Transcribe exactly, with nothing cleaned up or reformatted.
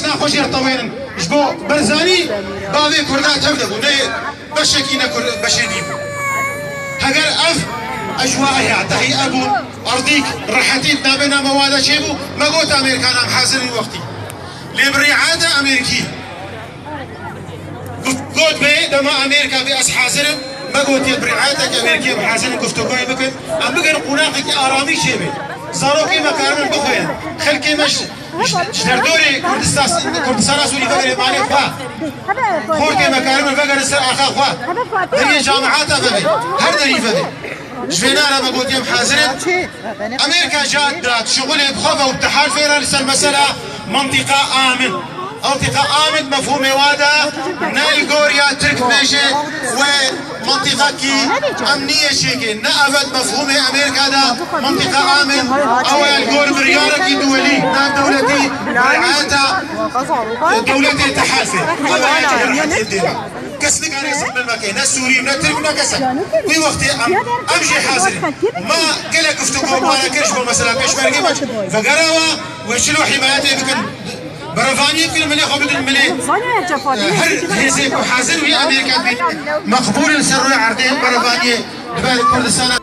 Kurda xwe jê re tewênin. Ji bo Barzanî bavê Kurda tev de bû. Ne beşekî ne Kurd, beşê dî bû. Heger ev ecwaeya, tehîye bûn, erdîk, rehetî di navê navê wan de çêbû, me got Amerîkan em hazir in wextî. Lê bi rîayeta Amerîkî. Got, got bê, dema Amerîka bê ez hazir im, me gotiye bi rîayetek Amerîkî em hazir in guftûgoyê bikin. Em bikin qûnaxekî aramî çêbe. Zarokê me karibin bixwînin. Xelkê me ji, ji, ji derdorê Kurdistan, Kurdistana Sûrî vegerê malê xwe. Xortê me karibin vegerin ser axa xwe. Deriyê camihata vebe. Her derî vebe. Ji vê nara me gotiye em hazir in. Amerîka jî hat dat şixulê bi xwe ve û bi tehalfê re li ser mesela mintîqa amin. Mintîqa amin mefhûmê wa da ne li gor ya Tirk bêje we mintîqakî emniyê çêke. Ne evet mefhûmê Amerîka da mintîqa amin ew e li gor biryarekî duwelî, navdewletî, rîayeta dewletê tehalfê. Ew e cihê rehetiyê dê. Kes nikare zilmê me ke, ne Sûrî, ne Tirk, ne kesek. Wî wextê em, em jî hazir in. Ma gelek guftûgo wana kir ji bo mesela pêşmergê me. Vegera wa, wê çilo hîmayetê bikin. Berevaniyê bikin, milê xwe bidin milê. Her hêzê ku hazir wî Amerîka dibî. Meqbûl in ser rûyê erdê berevaniyê dibe li Kurdistana.